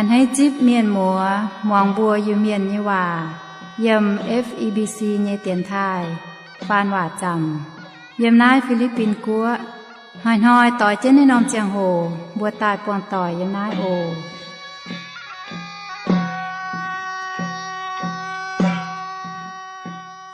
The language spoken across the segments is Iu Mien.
A'hneiv zipv mienh muoz muangx mbuo Iu-Mienh nyei waac yiem F E B C nyei dienx taaih faan waac zaamc yiem naaiv Fi^li^bin Guoqv. Hnoi-hnoi doix jienv naaiv norm ziangh hoc mbuo daaih buangh doic yiem naaiv oc.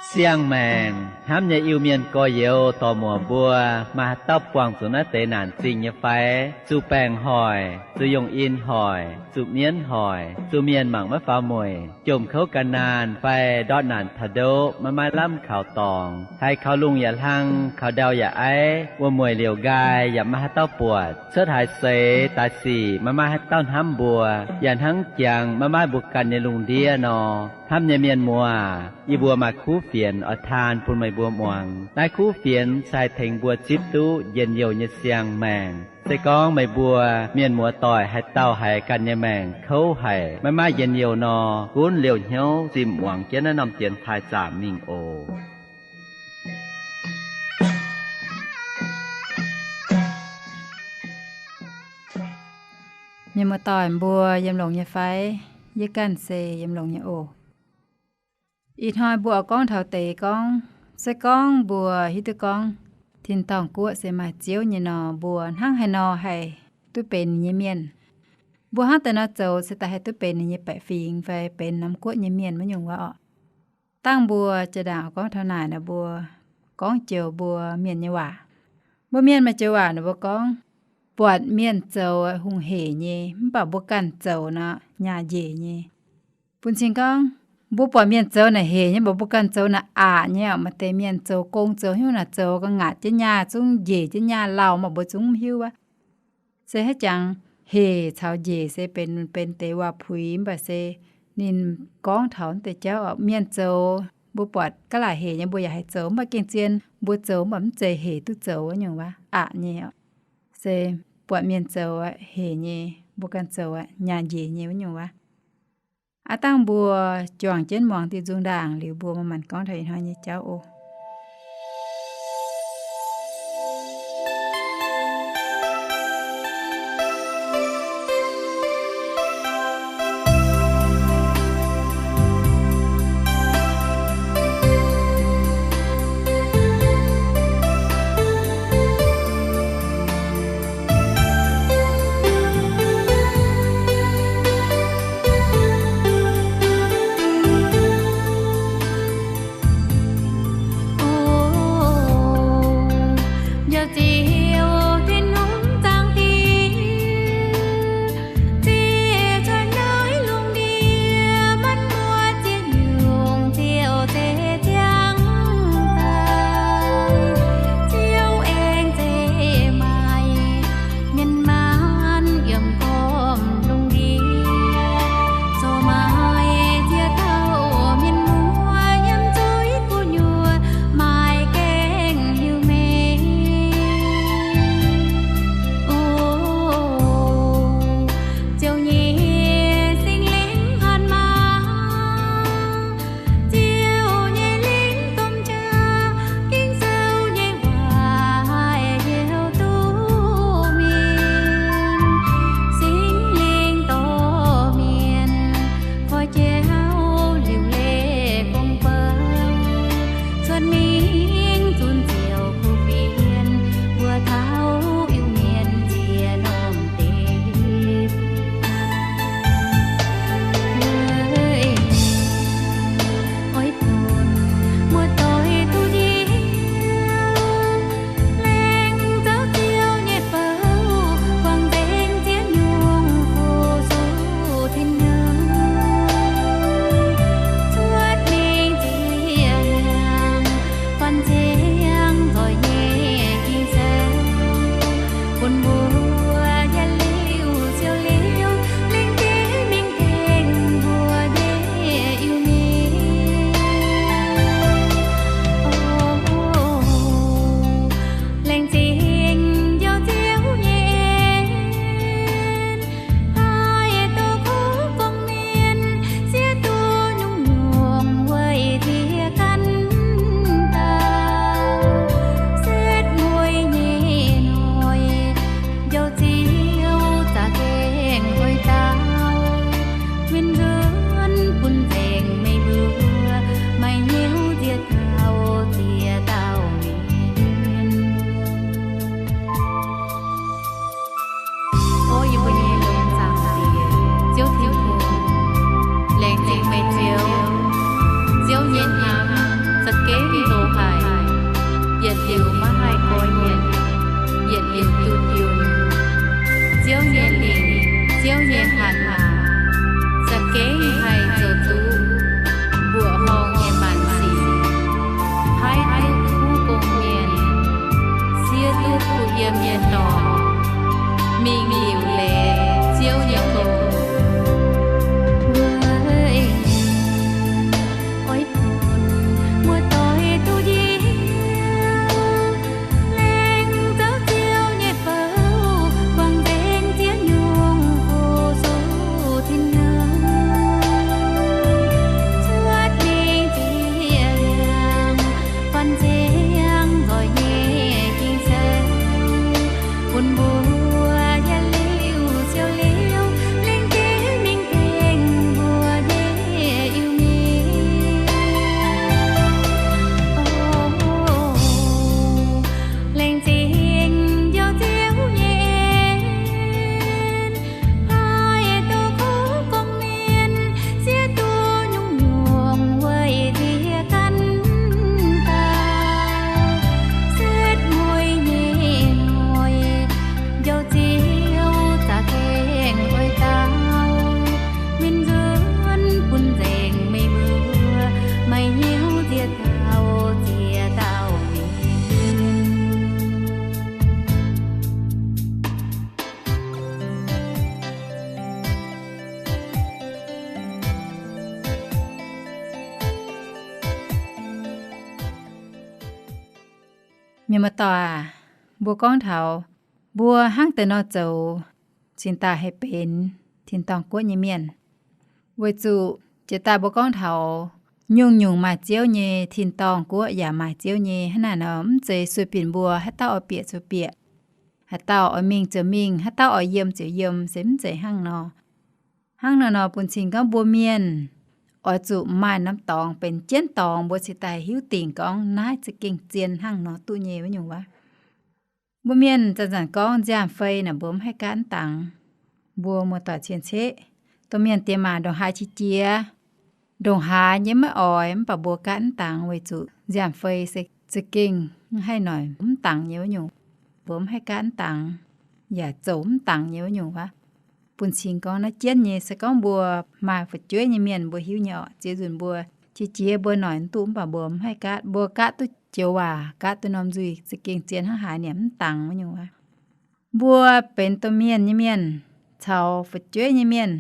Siang-maengc hnamv nyei Iu-Mienh gorx-youz dorc-muoc mbuo, maaih haaix dauh buangh zuqc naaiv deix naanc zingh nyei fai? Zuqc baengc hoic, zuqc yongh in hoic, zuqc mienv hoic, zuqc mienh mangc maiv faaux mueic, jomc kouv gan naanh fai ndortv naanc taux ndoqv maiv maaih lamh kaux dorngx, haiz kaux lungh yaac hlang, kaux ndau yaac aiv, wuom-mueic liouc nqaai yaac maiv maaih haaix dauh buatc, cuotv haaix seix daaih sic maiv maaih haaix dauh hnamv mbuo, yaac hnangv jangx maiv maaih mbuo ganh nyei lungh ndiev nor. Hnamv nyei mienh muoz, yie mbuo maaih kuv fienx oix taan bun meih mbuo muangx. Naaiv kuv fienx se haih tengx mbuo zipv duqv njien-youh nyei siang-maengc. Se gorngv meih mbuo mienh muoz doic haaix dauh haiz ganh nyei maengc kouv haic, maiv maaih njien-youh nor, gunv liouh hnyouv zimh muangx jienv naaiv norm dienx taaih zaamc mingh oc. Mienh muoz doic mbuo yiem longx nyei fai? Yie ganh se yiem longx nyei oc. Ih hnoi mbuo oix gorngv taux deix gorngv, se gorngv mbuo hiuv duqv gorngv tin-dorngh guoqv se maaih Ziouv nyei nor, mbuo hnangv haaix nor haih duqv benx ninh nyei mienh. Mbuo hnangv deix nor zoux se daaih haih duqv benx ninh nyei baeqc fingx fai benx norm guoqv nyei mienh maiv nyungc wuov orqc. Dangh mbuo jaa-ndaangc gorngv taux naaic nor, mbuo gorngv joux mbuo mienh nyei waac. Mbuo mienh maaih joux waac nor mbuo gorngv, buatc mienh zoux hungh heic nyei, mv baac mbuo ganh zoux nor nyaah njiec nyei. Bun cing gorngv, mbuo buatc mienh zoux naaic heic nyei, mv baac mbuo ganh zoux naaic aqc nyei orqc. Maaih deix mienh zoux gong zoux hnyouv naaic zoux ga'ngaatc jienv nyaah zungv njiec jienv nyaah lauh, mv baac mbuo zungv mv hiuv aqv. Se haaix jangx heic caux njiec se benx, benx deix waac-puix, mv baac se ninh gorngv taux naaiv deix jauv orqc. Mienh zoux, mbuo buatc ga'laaic heic nyei mbuo yaac haih zoux, mv baac gengh zien mbuo zoux mv baac mv zeiz heic duqv zoux wuov nyungc wuov, aqc nyei orqc. Se buatc mienh zoux heic nyei, mbuo ganh zoux nyaah njiec nyei wuov nyungc wuov. Aav dangh mbuo juangc jienv muangx diuh nzung ndaangc liuz mbuo manc-manc gorngv taux ih hnoi nyei jauv oc. Mienh muoz-doic aac, mbuo gorngv taux mbuo hnangv deix nor zoux cingx daaih haih benx tin-dorngh guoqv nyei mienh. Weic zuqc jiex daaih mbuo gorngv taux nyungc-nyungc maaih Ziouv nyei tin-dorngh guoqv yaac maaih Ziouv nyei hnangv naaic nor, mv zeiz sueih binc mbuo haaix dauh oix bieqc ziouc bieqc, haaix dauh oix mingh ziouc mingh, haaix dauh oix yiem ziouc yiem, se mv zeiz hnangv nor. Hnangv naaiv nor bun cing gorngv mbuo mienh oix zuqc maaih norm dorngx benx jienv dorngx mbuo cingx daaih hiuv dingc gorngv naaiv za'gengh zien hnangv nor duqv nyei wuov nyungc waac. Mbuo mienh zanc-zanc gorngv nziaamv-fei naaic mbuo mv haih gaatv mv dangx. Mbuo muoz-doic cien-ceqv, domh mienh diex maac ndongc haaix qiex jiez, ndongc haaix nyei maiv oix, mv baac mbuo gaatv mv dangx weic zuqc nziaamv-fei se za'gengh mv haih noic mv dangx nyei wuov nyungc. Mbuo mv haih gaatv mv dangx, yaac zoux mv dangx nyei wuov nyungc waac. Bun cing gorngv naaiv jienv nyei se gorngv mbuo maaih fu'jueiv nyei mienh mbuo hiuv nyei orqc. Ziex nzunc mbuo qiex jiez mbuo noic mv duqv mv baac mbuo mv haih gaatv. Mbuo gaatv duqv joux waac, gaatv duqv norm nzuih za'gengh zien hnangv haaix niemc mv dangx wuov nyungc waac. Mbuo benx domh mienh nyei mienh caux fu'jueiv nyei mienh,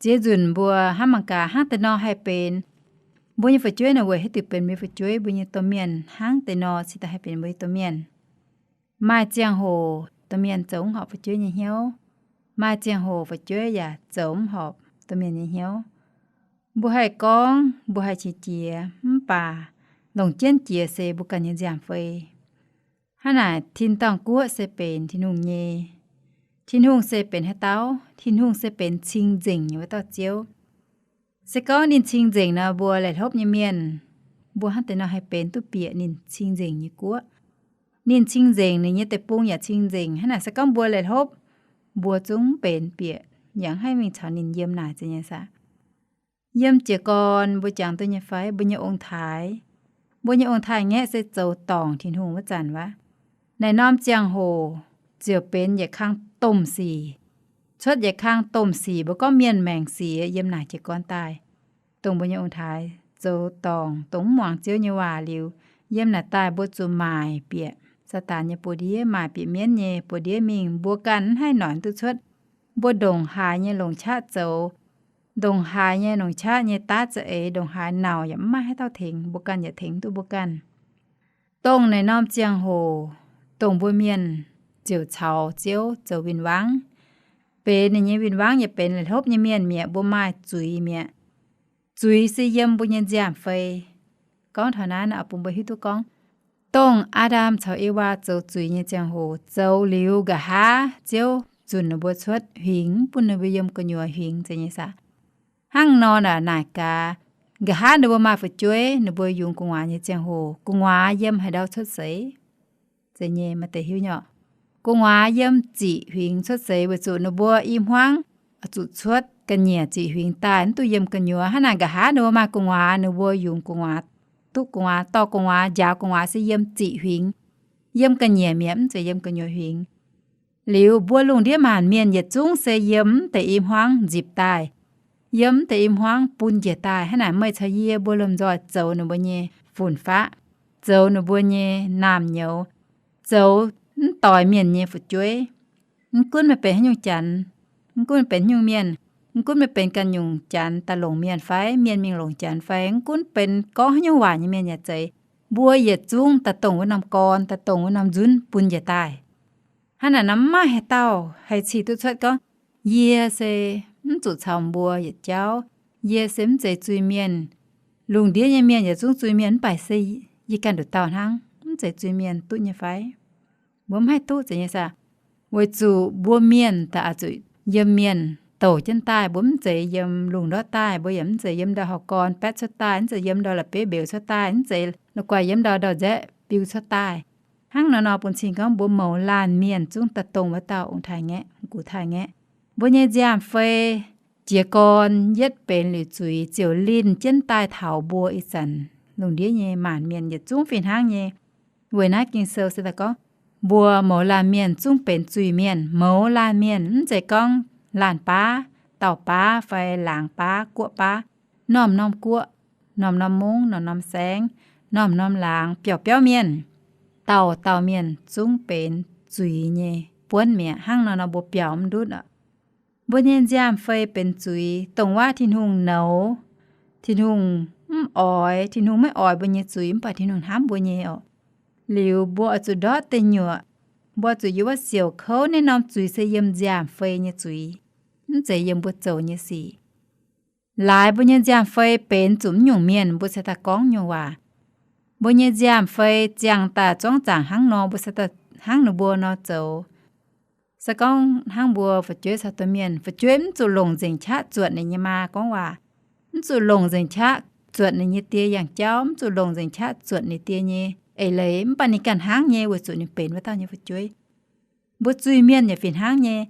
ziex nzunc mbuo hnamv mangc gaax hnangv deix nor haih benx mbuo nyei fu'jueiv naaic weic haaix diuc benx mbuo nyei fu'jueiv, mbuo nyei domh mienh hnangv deix nor cingx daaih haih benx mbuo nyei domh mienh. Maaih ziangh hoc domh mienh zoux mv horpc fu'jueiv nyei hnyouv. Maaih ziangh hoc fu'jueiv yaac zoux mv horpc domh mienh nyei hnyouv. Mbuo haih gorngv, mbuo haih qiex jiez, mv baac longc jienv jiex se mbuo ganh nyei nziaamv-fei. Hnangv naaic tin-dorngh guoqv se benx Tin-Hungh nyei. Tin-Hungh se benx haaix dauh? Tin-Hungh se benx cing-nzengc nyei wuov dauh Ziouv. Se gorngv ninh cing-nzengc nor, mbuo laih hlopv nyei mienh, mbuo hnangv deix nor haih benx duqv bieqc ninh cing-nzengc nyei guoqv. Ninh cing-nzengc, ninh nyei deic-bung yaac cing-nzengc. Hnangv naaic se gorngv mbuo laih hlopv, mbuo zungv benx bieqc, yaac mv haih mingh caux ninh yiem naaic zeiz nyei saah? Yiem jiez gorn mbuo jangx duqv nyei fai? Mbuo nyei ong-taaix, mbuo nyei ong-taaix-ngaeqv se zoux dorngc Tin-Hungh wuov zanc waac. Naaic norm ziangh hoc ziouc benx yietc kang domh sic, cuotv yietc kang domh sic, mbuo gorngv mienh maengc sic yiem naaic jiez gorn daaih. Dongh mbuo nyei ong-taaix zoux dorngc, dongh mv muangx Ziouv nyei waac liuz, yiem naaic daaih mbuo zuqc maaic bieqc Saadaan nyei buoz-ndiev, maaic bieqc mienv nyei buoz-ndiev mingh, mbuo ganh mv haih noic duqv cuotv. Mbuo ndongc haaix nyei longc qaqv zoux, ndongc haaix nyei longc qaqv nyei daav za'eix, ndongc haaix nauc yaac mv maaih haaix dauh tengx mbuo ganh, yaac tengx duqv mbuo ganh. Dongh naaic norm ziangh hoc, dongh mbuo mienh ziouc caux Ziouv zoux win-wangv. Benx ninh nyei win-wangv yaac benx laih hlopv nyei mienh mi'aqv, mbuo maaih zuiz mi'aqv. Zuiz se yiem mbuo nyei nziaamv-fei. Gorngv taux naaiv nor, bun mbuo hiuv duqv gorngv, dongh Aa^ndam caux Ewaa zoux zuiz nyei ziangh hoc, zoux liuz nqa'haav Ziouv zunc ninh mbuo cuotv, huingx mv bun ninh mbuo yiem gu'nyuoz huingx zeiz nyei saah? Hnangv nor naaic, naaic gaax, nqa'haav ninh mbuo maaih fu'jueiv, ninh mbuo yungz gu'nguaaz nyei ziangh hoc, gu'nguaaz yiem haaix ndau cuotv seix? Zeiz nyei, maaih deix hiuv nyei orqc. Gu'nguaaz yiem ziqc huingx cuotv seix weic zuqc ninh mbuo i hmuangv zuqc cuotv ga'nyiec ziqc huingx daaih, mv duqv yiem gu'nyuoz. Hnangv naaic nqa'haav ninh mbuo maaih gu'nguaaz, ninh mbuo yungz gu'nguaaz, duqv gu'nguaaz, dorh gu'nguaaz, njaaux gu'nguaaz se yiem ziqc huingx, yiem ga'nyiec mi'aqv, mv zeiz yiem gu'nyuoz huingx. Liuz mbuo lungh ndiev maanc mienh yietc zungv se yiem mv deix i hmuangv nzipc daaih, yiem mv deix i hmuangv bun njiec daaih. Hnangv naaic meih caux yie mbuo lomh nzoih zoux ninh mbuo nyei fun-faqv, zoux ninh mbuo nyei naamh nyouz, zoux mv doix mienh nyei fu'jueiv. Mv gunv meih benx haaix nyungc janx, mv gunv meih benx haaix nyungc mienh, mv gunv meih benx ganh nyungc janx daaih longc mienh fai mienh mingh longc janx fai, mv gunv benx gorngv haaix nyungc waac nyei mienh yaac zeiz, mbuo yietc zungv daaih dongh wuov norm gorn, daaih dongh wuov norm nzunv bun njiec daaih. Hnangv naaic nor, mv maaih haaix dauh haih cih duqv cuotv gorngv, yie se mv zuqc caux mbuo yietc jauv, yie se mv zeiz zuiz-mienh. Lungh ndiev nyei mienh yietc zungv zuiz-mienh, mv baac se yie ganh nduqc dauh hnangv mv zeiz zuiz-mienh duqv nyei fai? Mbuo mv haih duqv zeiz nyei saah? Weic zuqc mbuo mienh daaih oix zuqc yiem mienh douc jienv daaih. Mbuo mv zeiz yiem lungh ndortv daaih, mbuo yaac mv zeiz yiem ndau hauv gorn baetv cuotv daaih, mv zeiz yiem ndau la'bieiv mbeux cuotv daaih, mv zeiz la'guaih yiem ndau ndau-nzaeqv biu cuotv daaih. Hnangv nor nor bun cing gorngv mbuo mouz laanh mienh zungv daaih dongh wuov dauh ong-taaix-ngaeqv, ong-gux taaix-ngaeqv. Mbuo nyei nziaamv-fei jiez gorn yietv benx liuz zuiz ziouc linh jienv daaih taux mbuo ih zanc lungh ndiev nyei maanc mienh yietc zungv fih hnangv nyei. Weic naaiv Ging-Sou se daaih gorngv, mbuo mouz laanh mienh zungv benx zuiz-mienh. Mouz laanh mienh mv zeiz gorngv laanh baav, dauh baav fai laangz baav, guoqv baav, norm-norm guoqv, norm-norm mungv, norm-norm saengv, norm-norm laangz, biauv-biauv mienh, dauh dauh mienh zungv benx zuiz nyei buonv mi'aqv. Hnangv nor nor mbuo biaux mv ndutv aqv. Mbuo nyei nziaamv-fei benx zuiz, dongh waac Tin-Hungh nouz. Tin-Hungh mv oix, Tin-Hungh maiv oix mbuo nyei zuiz, mv baac Tin-Hungh hnamv mbuo nyei orqc. Liuz mbuo oix zuqc ndortv deic nyuoqc, mbuo zuqc yiem wuov siouc kouv naaiv norm zuiz se yiem nziaamv-fei nyei zuiz, mv zeiz yiem mbuo zoux nyei sic. Laaix mbuo nyei nziaamv-fei benx zuqc mv nyungc mienh, mbuo se daaih gorngv nyungc waac. Mbuo nyei nziaamv-fei ziangh daaih zuangv zaangc hnangv nor, mbuo se daaih hnangv ninh mbuo nor zoux. Se gorngv hnangv mbuo fu'jueiv caux domh mienh, fu'jueiv mv zuqc longc nzengc qaqv zuotc ninh nyei maa gorngv waac, mv zuqc longc nzengc qaqv zuotc ninh nyei die yangh jauv, mv zuqc longc nzengc qaqv zuotc ninh die nyei eix leiz, mv baac ninh ganh hnangv nyei weic zuqc ninh benx wuov dauh nyei fu'jueiv. Mbuo zuiz-mienh yaac fih hnangv nyei.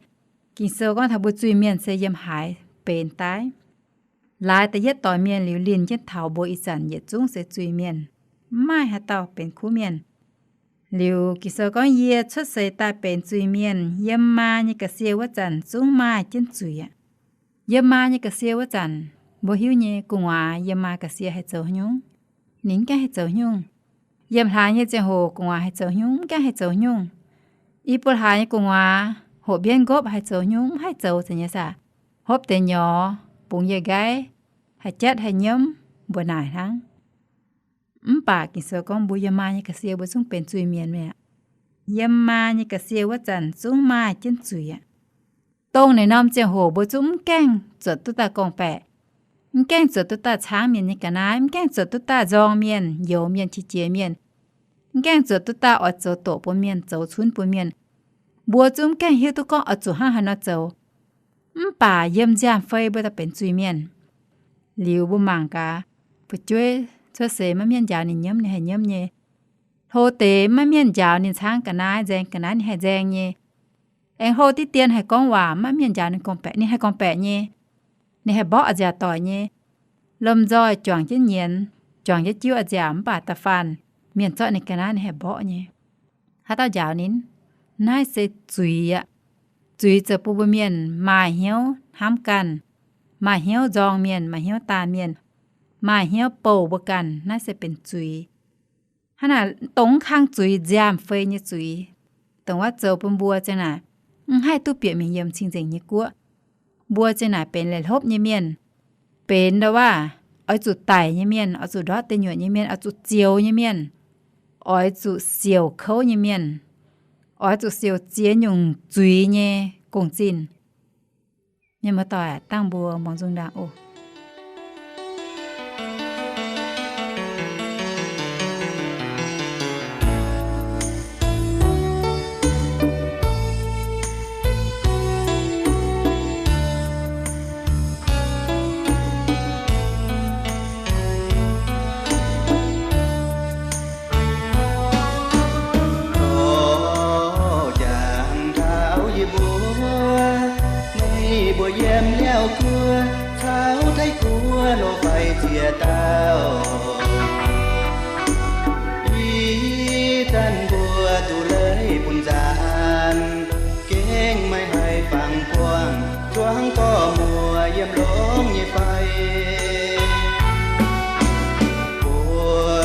Ging-Sou gorngv taux mbuo zuiz-mienh se yiem haaix benx daaih. Laaix da'yietv doic mienh liuz linh jienv taux mbuo ih zanc yietc zungv se zuiz-mienh, mv maaih haaix dauh benx kuv mienh. Liuz Ging-Sou gorngv, yie cuotv seix daaih benx zuiz-mienh, yiem maa nyei ga'sie wuov zanc zungv maaih jienv zuiz aqv. Yiem maa nyei ga'sie wuov zanc, mbuo hiuv nyei gu'nguaaz yiem maa ga'sie haih zoux nyungc, ninh mv gaengh haih zoux nyungc. Yiem hlaax nyei ziangh hoc gu'nguaaz haih zoux nyungc, mv gaengh haih zoux nyungc. I buo hlaax nyei gu'nguaaz hoqc mbienv nqopv haih zoux nyungc, mv haih zoux, zeiz nyei saah? Hopv deix nyorx, bungx yie nqaiv, haih jatv haih nyiemv, mbuo naaic hnangv. Mv baac Ging-Sou gorngv mbuo yiem maa nyei ga'sie mbuo zungv benx zuiz-mienh mi'aqv. Yiem maa nyei ga'sie wuov zanc zungv maaih jienv zuiz aqv. Dongh naaiv norm ziangh hoc mbuo zungv mv gaengh zuotc duqv daaih gorngv-baeqc, mv gaengh zuotc duqv daaih caangv mienh nyei ga'naaiv, mv gaengh zuotc duqv daaih nzorng mienh, youx mienh, qiex jiez mienh, mv gaengh zuotc duqv daaih oix zoux doqc bun mienh, zoux cunv bun mienh. Mbuo zungv mv gaengh hiuv duqv gorngv oix zuqc hnangv haaix nor zoux. Mv baac yiem nziaamv-fei mbuo daaih benx zuiz-mienh. Liuz mbuo mangc gaax, fu'jueiv cuotv seix maiv mienh njaaux ninh nyiemv, ninh haih nyiemv nyei. Hlo deix maiv mienh njaaux ninh caangv ga'naaiv, nzaeng ga'naaiv, ninh haih nzaeng nyei. Aengx hlo diqv dien haih gorngv waac, maiv mienh njaaux ninh gorngv-baeqc, ninh haih gorngv-baeqc nyei. Ninh haih mborqv a'nziaauc doic nyei. Lomh nzoih juangc jienv nyienz, juangc jienv jiuv a'nziaauc, mv baac da'faanh mienh zorqv ninh ga'naaiv, ninh haih mborqv nyei. Haaix dauh njaaux ninh? Naaiv se zuiz aqv. Zuiz zoux bun mbuo mienh maaih hnyouv hnamv ganh, maaih hnyouv nzorng mienh, maaih hnyouv daanh mienh, maaih hnyouv bouh mbuo ganh. Naaiv se benx zuiz. Hnangv naaic, dongh mv kang zuiz, nziaamv-fei nyei zuiz, dongh wuov zoux bun mbuo ziang naaic mv haih duqv bieqc mingh yiem cing-nzengc nyei guoqv. Mbuo ziang naaic benx leiz-hlopv nyei mienh, benx ndau-waav oix zuqc daic nyei mienh, oix zuqc ndortv deic nyuoqc nyei mienh, oix zuqc zioux nyei mienh, oix zuqc siouc kouv nyei mienh, oix zuqc siouc ziex nyungc zuiz nyei gong-zinh. Mienh muoz-doic, dangh mbuo muangx nzung ndaangc oc. Jangx taux yie mbuo, meih mbuo yiem liaauc guoqv caux taiv guoqv loz-faix ziex dauh. Ih zanc mbuo duqv leiz bun nzaanx, gengh maiv haih fangx buangh zuangx gorx-muoc yiem longx nyei fai. Mbuo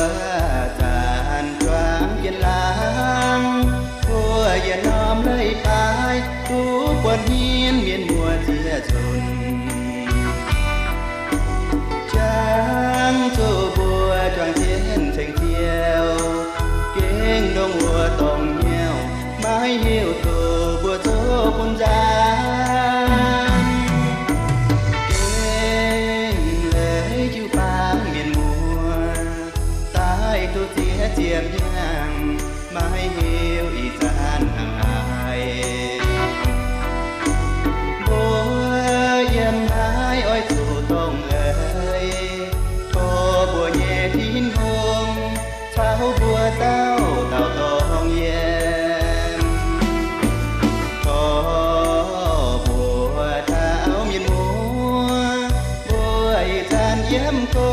zanc juangc jienv laangz, mbuo yietc norm leiz-baaix duqv buatc hmien mienh muoz ziex nzunc. Jangx zuqc mbuo juangc jienv ceng-ziouv, gengh ndongc wuov dongh hnyouv maiv hiuv duqv mbuo zoux bun nzaanx. Gengh leiz jiu-baang mienh muoz daaih duqv ziex ziepc hnyangx, maiv hiuv ih zanc hnangv haaix. Mbuo yiem naaiv oix zuqc dongh eix, tov mbuo nyei Tin-Hungh caux mbuo dauh dauh dongh yiem. Tov mbuo taux mienh muoz, mbuo ih zanc yiem go,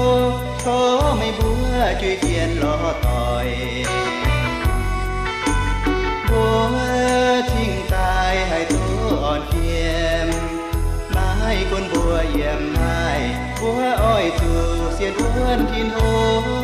tov meih mbuo juiz jienv lorz doic. Mbuo cingx daaih haih duqv orn fiem, maiv gunv mbuo yiem naaiv, mbuo oix zuqc sienx wuonv Tin-Hungh.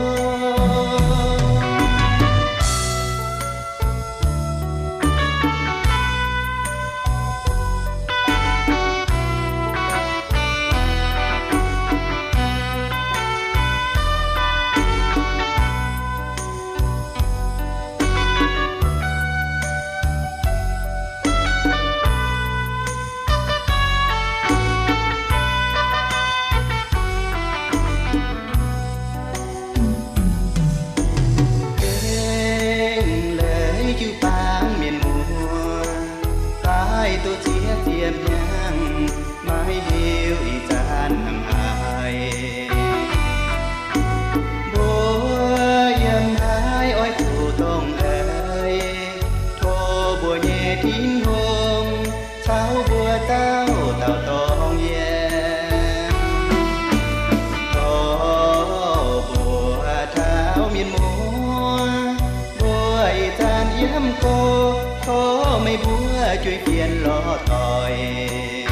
jueiv fienx lorz doic.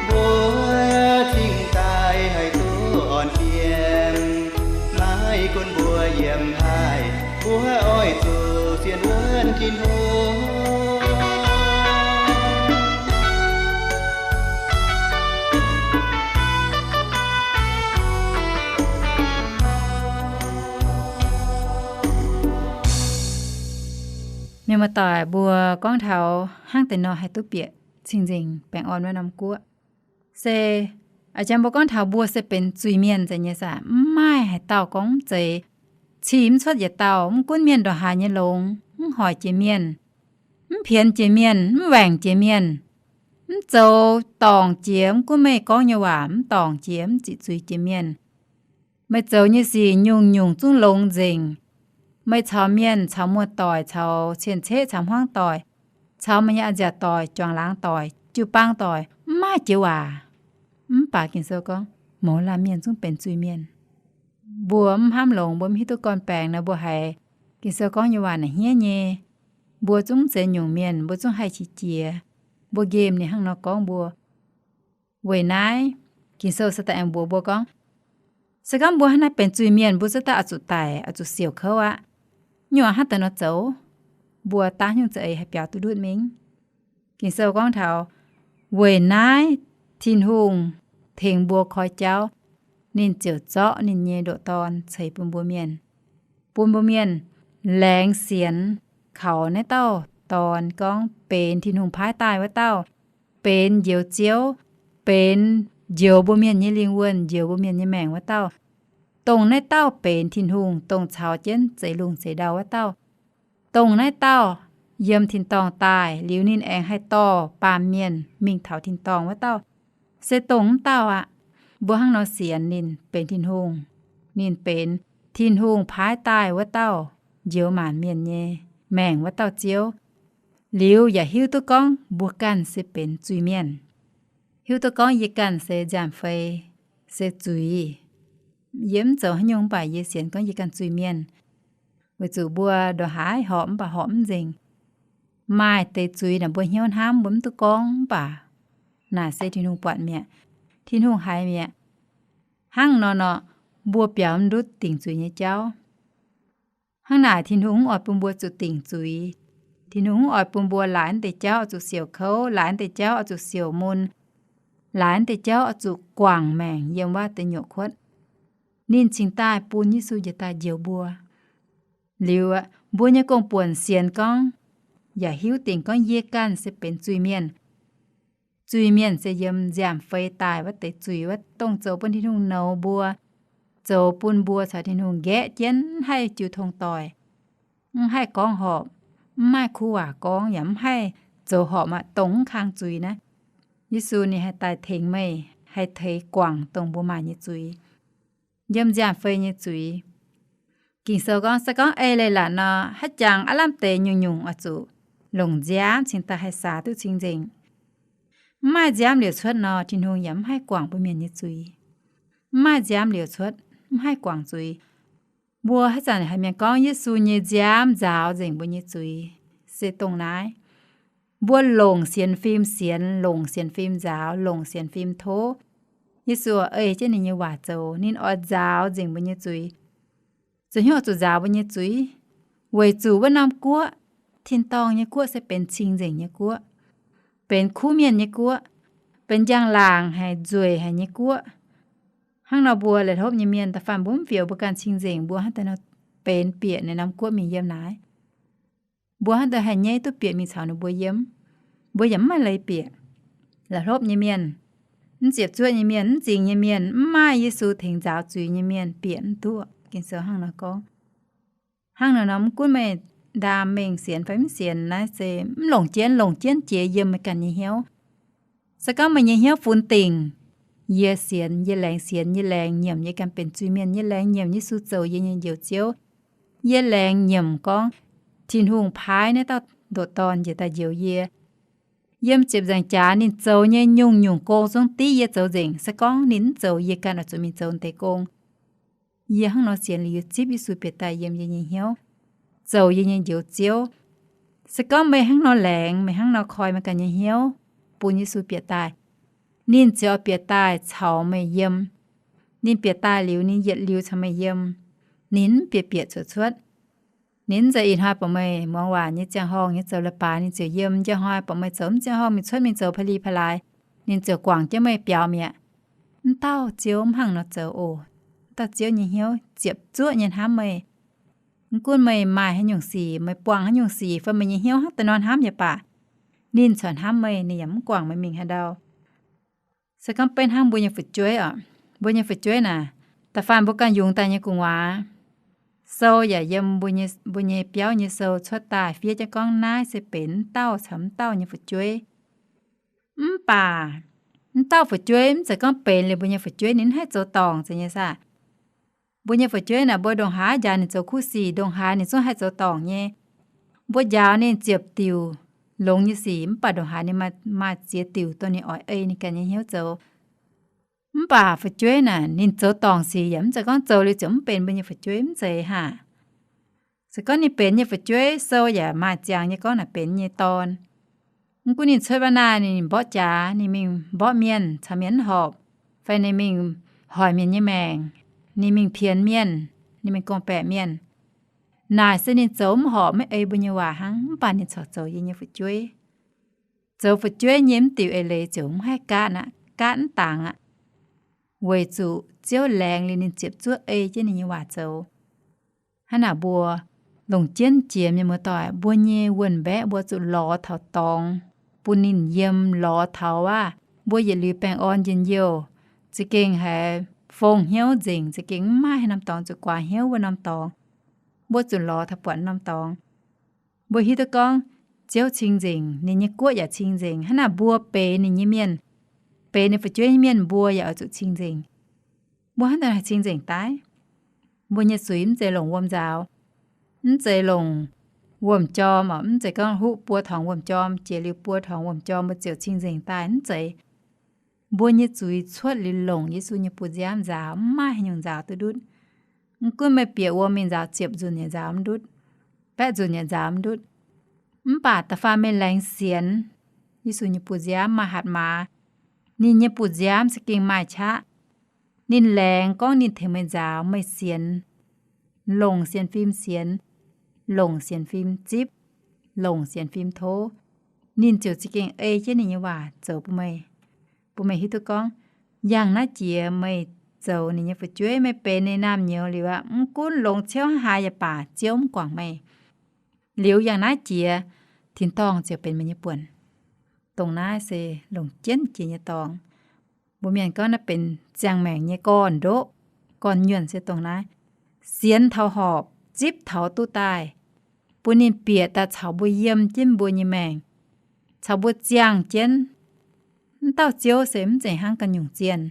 Mbuo cingx daaih haih duqv orn jiem, maiv gunv mbuo yiem haaix, mbuo oix zuqc sienx wuonv Tin-Hungh. Mienh muoz-doic, mbuo gorngv taux hnangv deix nor haih duqv bieqc cing-nzengc baengh orn wuov norm guoqv. Se, a'jang mbuo gorngv taux mbuo se benx zuiz-mienh nzengc nyei saah? Mv maaih haaix dauh gorngv mv zeiz. Cih mv cuotv yietc dauh, mv gunv mienh ndongc haaix nyei longx, mv hoic jiex mienh, mv pienx jiex mienh, mv waengc jiex mienh, mv zoux dorngc jiex, mv gunv meih gorngv nyei waac mv dorngc jiex, mv ziqc zuiz jiex mienh. Meih zoux nyei sic nyungc-nyungc zungv longx nzengc. Meih caux mienh, caux muoz-doic, caux cien-ceqv, caux hmuangv doic, caux meih nyei a'nziaauc doic, juangc laangz doic, jiu-baang doic, mv maaih joux waac. Mv baac Ging-Sou gorngv, mouz laanh mienh zungv benx zuiz-mienh. Mbuo mv hnamv longx, mbuo mv hiuv duqv gorn-baengx nor, mbuo haiz Ging-Sou gorngv nyei waac naaic hniev nyei. Mbuo zungv mv zeiz nyungc mienh, mbuo zungv haih qiex jiez. Mbuo nqemh ninh hnangv nor gorngv mbuo. Weic naaiv, Ging-Sou se daaih aengx mbuox mbuo gorngv, se gorngv mbuo hnangv naaiv benx zuiz-mienh, mbuo cuotv daaih oix zuqc daic, oix zuqc siouc kouv aqv. Nyungc hnangv deix nor zoux, mbuo daav nyungc za'eix haih biaux duqv ndutv mingh. Ging-Sou gorngv taux, weic naaiv Tin-Hungh tengx mbuo koi jauv, ninh ziouc zorqv ninh nyei ndoqc Dorn ceix bun mbuo mienh, bun mbuo mienh laengz sienx kaux naaiv dauh Dorn gorngv benx Tin-Hungh paaiv daaih wuov dauh, benx Njoux Ziouv, benx njoux mbuo mienh nyei lingh wuonh, njoux mbuo mienh nyei maengc wuov dauh, dongh naaiv dauh benx Tin-Hungh, dongh caux jienv zeix lungh zeix ndau wuov dauh, dongh naaiv dauh yiem tin-dorngh daaih liuz ninh aengx haih dorh baamh mienh mingh taux tin-dorngh wuov dauh, se dongh wuov dauh aqv. Mbuo hnangv nor sienx ninh benx Tin-Hungh. Ninh benx Tin-Hungh paaiv daaih wuov dauh njoux maanc mienh nyei maengc wuov dauh Ziouv. Liuz yaac hiuv duqv gorngv mbuo ganh se benx zuiz-mienh. Hiuv duqv gorngv yie ganh se nziaamv-fei, se zuiz. Yie mv zoux haaix nyungc mv baac yie sienx gorngv yie ganh zuiz-mienh. Weic zuqc mbuo ndongc haaix horpc mv baac horpc mv nzengc. Maaih deix zuiz naaic mbuo hnyouv hnamv mbuo mv duqv gorngv mv baac naaic se Tin-Hungh buatc mi'aqv. Tin-Hungh haiz mi'aqv. Hnangv nor nor, mbuo biaux mv ndutv dingc zuiz nyei jauv. Hnangv naaic Tin-Hungh mv oix bun mbuo zuqc dingc zuiz. Tin-Hungh mv oix bun mbuo laaix deix jauv oix zuqc siouc kouv, laaix deix jauv oix zuqc siouc mun, laaix deix jauv oix zuqc guangc maengc yiem wuov deix nyuoqc kuotv. Ninh cingx daaih bun Yesu njiec daaih njoux mbuo. Liuz, mbuo nyei gong-buonc sienx gorngv yaac hiuv dingc gorngv yie ganh se benx zuiz-mienh. Zuiz-mienh se yiem nziaamv-fei daaih wuov deix zuiz wuov, dongh zoux bun Tin-Hungh nouz mbuo, zoux bun mbuo caux Tin-Hungh nqaeqv jienv, mv haih jiu tong doic, mv haih gorngv horpc, mv maaih kuv waac gorngv, yaac mv haih zoux horpc aqv, dongh mv kang zuiz naaiv. Yesu ninh haih daaih tengx meih, haih teix guangc dongh mbuo maaih nyei zuiz, yiem nziaamv-fei nyei zuiz. Ging-Sou gorngv, se gorngv ei leiz-latc nor, haaix jangx aav lamh deix nyungc-nyungc oix zuqc longc nziaamv cingx daaih haih saax duqv cing-nzengc. Mv maaih nziaamv liouc cuotv nor, Tin-Hungh yaac mv haih guangc mbuo mienh nyei zuiz. Mv maaih nziaamv liouc cuotv, mv haih guangc zuiz. Mbuo haaix zanc haiz mienh gorngv Yesu nyei nziaamv nzaaux nzengc mbuo nyei zuiz, se dongh naaiv. Mbuo longc sienx fim sienx, longc sienx fim nzaaux, longc sienx fim tov. Yesu ei jienv ninh nyei waac zoux, ninh oix nzaaux nzengc mbuo nyei zuiz. Zoux hnyouv oix zuqc nzaaux mbuo nyei zuiz, weic zuqc wuov norm guoqv, tin-dorngh nyei guoqv se benx cing-nzengc nyei guoqv, benx kuv mienh nyei guoqv, benx njang-laangc haic, nzueic haic nyei guoqv. Hnangv nor mbuo la'hlopv nyei mienh da'faanh mbuo mv fioux mbuo ganh cing-nzengc, mbuo hnangv deix nor benx bieqc naaiv norm guoqv mingh yiem naaiv. Mbuo hnangv deix haih nyaiv duqv bieqc mingh caux ninh mbuo yiem? Mbuo yaac mv maaih leiz bieqc. La'hlopv nyei mienh, mv ziepc zuoqv nyei mienh, mv zingx nyei mienh, mv maaih Yesu tengx nzaaux zuiz nyei mienh bieqc mv duqv. Ging-Sou hnangv nor gorngv. Hnangv naaiv nor, mv gunv meih ndaam mengh sienx fai mv sienx, naaiv se mv longc jienv, longc jienv jiex yiem meih ganh nyei hnyouv. Se gorngv meih nyei hnyouv funx dingc, yie sienx, yie laengz sienx, yie laengz nyiemc yie ganh benx zuiz-mienh, yie laengz nyiemc Yesu zoux yie nyei Njoux Ziouv, yie laengz nyiemc gorngv Tin-Hungh paaiv naaiv dauh ndoqc Dorn njiec daaih njoux yie. Yiem ziepc nzaangc jaax ninh zoux nyei nyungc-nyungc gong zungv div yie zoux nzengc. Se gorngv ninh mv zoux, yie ganh oix zuqc mingh zoux deix gong. Yie hnangv nor sienx liuz, yie zipv Yesu bieqc daaih yiem yie nyei hnyouv, zoux yie nyei Njoux Ziouv, Se gorngv meih hnangv nor laengz, meih hnangv nor koi meih ganh nyei hnyouv bun Yesu bieqc daaih, ninh ziouc oix bieqc daaih caux meih yiem. Ninh bieqc daaih liuz, ninh yietc liuz caux meih yiem. Ninh mv bieqc bieqc cuotv cuotv. Ninh mv zeiz ih hnoi buatc meih muangx waac nyei ziangh horngh nyei zoux leiz-baaix ninh ziouc yiem, njang hnoi buatc meih zoux mv ziangh horngh mingh cuotv mingh zoux pa'li pa'laaix, ninh ziouc guangc jienv meih biaux mi'aqv. Mv dauh Ziouv mv hnangv nor zoux oc. Mv dauh Ziouv nyei hnyouv ziepc zuoqv nyei hnamv meih. Mv gunv meih maaih haaix nyungc sic, meih buangh haaix nyungc sic fai meih nyei hnyouv hnangv da'nor hnamv yaac baac, ninh corc hnamv meih, ninh yaac mv guangc meih mingh haaix ndau. Se gorngv beiv hnangv mbuo nyei fu'jueiv oc, mbuo nyei fu'jueiv naaic, da'faanh mbuo ganh yungz daaih nyei gu'nguaaz, sou yaac yiem mbuo nyei, mbuo nyei biauv nyei sou cuotv daaih fiev jienv gorngv naaiv se benx mv dauh caux mv dauh nyei fu'jueiv. Mv baac mv dauh fu'jueiv mv zeiz gorngv benx liuz mbuo nyei fu'jueiv ninh mv haih zoux dorngc zeiz nyei saah. Mbuo nyei fu'jueiv naaic mbuo ndongc haaix njaaux ninh zoux kuv sic, ndongc haaix ninh zungv haih zoux dorngc nyei. Mbuo njaaux ninh ziepc diuc longx nyei sic, mv baac ndongc haaix ninh maaih, maaih ziex diuc dongh ninh oix ei ninh ganh nyei hnyouv zoux. Mv baac fu'jueiv naaic ninh zoux dorngc sic yaac mv zeiz gorngv zoux liuz ziouc mv benx mbuo nyei fu'jueiv, mv zeiz haah. Se gorngv ninh benx nyei fu'jueiv, sou yaac maaih ziangx nyei gorngv naaic benx nyei dorn. Mv gunv ninh cuotv waac naaiv ninh mborqv jaax, ninh mingh mborqv mienh caux mienh mv horpc, fai ninh mingh hoic mienh nyei maengc, ninh mingh pienx mienh, ninh mingh gorngv-baeqc mienh. Naaic se ninh zoux mv horpc, maiv ei mbuo nyei waac hnangv, mv baac ninh corc zoux yie nyei fu'jueiv. Zoux fu'jueiv nyei mv diuc eix leiz ziouc mv haih gaatv aqv, gaatv mv dangx aqv. Weic zuqc Ziouv laengz liuz ninh ziepc zuoqv ei jienv ninh nyei waac zoux. Hnangv naaic mbuo longc jienv jiex mienh muoz-doic, mbuo nyei wuonh mbaeqv mbuo zuqc lorz taux dorngx bun ninh yiem, lorz taux aav, mbuo yietc liuz baengh orn njien-youh, za'gengh haiz fong hnyouv nzengc, za'gengh mv maaih haaix norm dorngx zuqc guaax hnyouv wuov norm dorngx. Mbuo zuqc lorz taux buatc norm dorngx. Mbuo hiuv duqv gorngv Ziouv cing-nzengc, ninh nyei guoqv yaac cing-nzengc. Hnangv naaic mbuo benx ninh nyei mienh, benx ninh fu'jueiv nyei mienh, mbuo yaac oix zuqc cing-nzengc. Mbuo hnangv naaic haih cing-nzengc daaih? Mbuo nyei zuiz mv zeiz longc wuom nzaaux, mv zeiz longc wuom-jorm oc, mv zeiz gorngv huqv buo torngx wuom-jorm, jiex liuz buo torngx wuom-jorm mbuo ziouc cing-nzengc daaih, mv zeiz. Mbuo nyei zuiz cuotv liuz longc Yesu nyei bu nziaamv nzaaux, mv maaih haaix nyungc nzaaux duqv ndutv. Mv gunv meih bieqc wuom mingh nzaaux ziepc nzunc yaac nzaaux mv ndutv, baeqv nzunc yaac nzaaux mv ndutv. Mv baac da'faanh meih laengz sienx Yesu nyei bu nziaamv, maaih hatc maaz, ninh nyei bu nziaamv za'gengh maaih qaqv. Ninh laengz gorngv ninh tengx meih nzaaux, meih sienx, longc sienx fim sienx, longc sienx fim zipv, longc sienx fim tov, ninh ziouc za'gengh ei jienv ninh nyei waac zoux bun meih, bun meih hiuv duqv gorngv yangh naaiv jiex meih zoux ninh nyei fu'jueiv, meih benx ninh naamh nyouz liuz aqv, mv gunv longx ciouv haaix yaac baac, Ziouv mv guangc meih. Liuz yangh naaiv jiex, tin-dorngh ziouc benx meih nyei buonc. Dongh naaiv se longc jienv jiex nyei dorngx. Mbuo mienh gorngv naaiv benx ziangh maengc nyei gorn-ndoqv, gorn-nyuonh se dongh naaiv. Sienx taux horpc, zipv taux duqv daaih, bun ninh bieqc daaih caux mbuo yiem jienv mbuo nyei maengc, caux mbuo ziangh jienv. Mv dauh Ziouv se mv zeiz hnangv ganh nyungc zienh,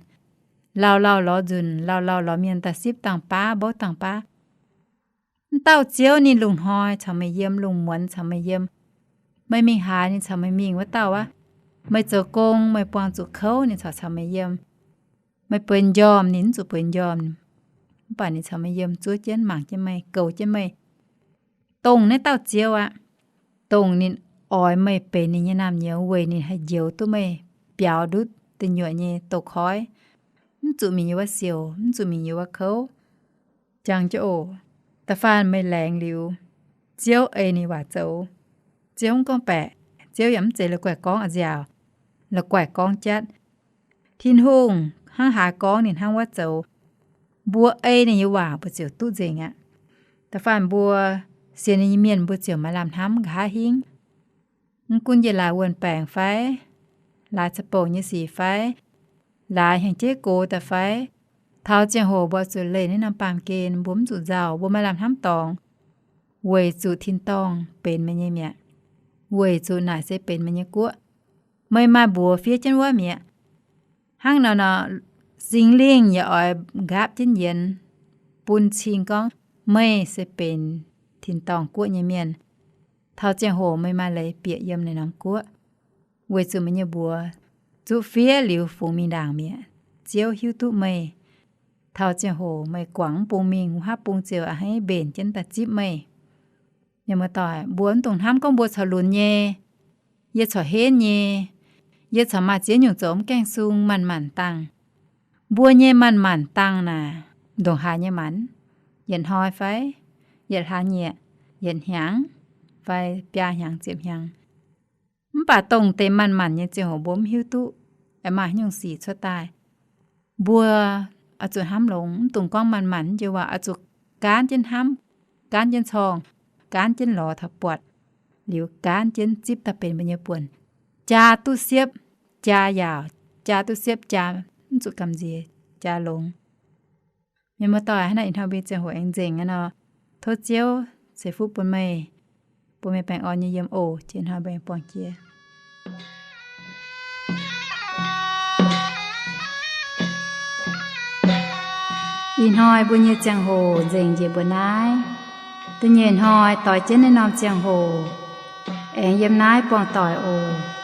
lauh lauh lorz nzunc, lauh lauh lorz mienh daaih sipv dangh baav, mbouv dangh baav. Mv dauh Ziouv ninh lungh hnoi caux meih yiem, lungh muonz caux meih yiem. Meih mingh haaix ninh caux meih mingh wuov dauh aqv. Meih zoux gong, meih buangh zuqc kouv ninh corc caux meih yiem. Meih bueix njormh ninh mv zuqc bueix njormh, mv baac ninh caux meih yiem, zuov jienv, mangc jienv meih, goux jienv meih. Dongh naaiv dauh Ziouv aqv. Dongh ninh oix meih benx ninh nyei naamh nyouz weic ninh haih njoux duqv meih biaux ndutv deic nyuoqc nyei douz-koiv, mv zuqc mingh yiem wuov siouc, mv zuqc mingh yiem wuov kouv. Jangx jienv oc. Da'faanh meih laengz liuz, Ziouv ei ninh waac zoux. Ziouv mv gorngv-baeqc, Ziouv yaac mv zeiz la'guaih gorngv a'nziaauc, la'guaih gorngv jatv. Tin-Hungh hnangv haaix gorngv ninh hnangv wuov zoux. Mbuo ei ninh nyei waac mbuo ziouc duqv nzengc aqv. Da'faanh mbuo sienx ninh nyei mienh mbuo ziouc maaih lamh hnamv nqa'haav hingv. Mv gunv yie laaix wuon-baengc fai, laaix za'bouc nyei sic fai, laaix hnyangx-jeiv gox daaih fai, taux ziangh hoc mbuo zuqc leih naaiv norm baamh gen, mbuo mv zuqc nzauh, mbuo maaih lamh hnamv dorngx, weic zuqc tin-dorngh benx meih nyei mi'aqv, weic zuqc naaic se benx meih nyei guoqv. Meih maaih mbuox fiev jienv wuov mi'aqv. Hnangv naaiv nor, Singx Lingh yaac oix nqaapv jienv yienx bun cing gorngv meih se benx tin-dorngh guoqv nyei mienh. Taux ziangh hoc meih maaih leiz bieqc yiem naaiv norm guoqv, weic zuqc meih nyei mbuox zuqv fiev liuz fungx mingh ndaangc mi'aqv. Ziouv hiuv duqv meih. Taux ziangh hoc meih guangc mv bung mingh, wuov haav bung ziouc a'hneiv mbenc jienv daaih zipv meih. Mienh muoz-doic, mbuo mv dungx hnamv gorngv mbuo corc lunx nyei, yie corc henv nyei, yie corc maaih ziex nyungc zoux mv gaengh sung, manc-manc dangh. Mbuo nyei manc-manc dangh naaic, ndongc haaix nyei manc, yietc hnoi fai yietc hlaax nyieqc, yietc hnyangx fai biaa hnyangx ziepc hnyangx. Mv baac dongh deix manc-manc nyei ziangh hoc mbuo mv hiuv duqv aengx maaih haaix nyungc sic cuotv daaih. Mbuo oix zuqc hnamv longx, mv dungx gorngv manc-manc, mv joux waac oix zuqc gaanv jienv hnamv, gaanv jienv corngh, gaanv jienv lorz taux buatc, liuz gaanv jienv zipv daaih benx mbuo nyei buonc, jaa duqv siepv, jaa yaauc, jaa duqv siepv, jaa mv zuqc gamh nziex, jaa longx. Mienh muoz-doic, hnangv naaiv ih hnoi mbuo nyei ziangh hoc aengx nzengc aqv nor, tov Ziouv ceix fuqv bun meih, bun meih baengh orn nyei yiem oc. Jiex hnoi mbuo aengx buangh jiex. Ih hnoi mbuo nyei ziangh hoc nzengc njiec mbuo naaiv. Da'nyeic hnoi doix jienv naaiv norm ziangh hoc aengx yiem naaiv buangh doic oc.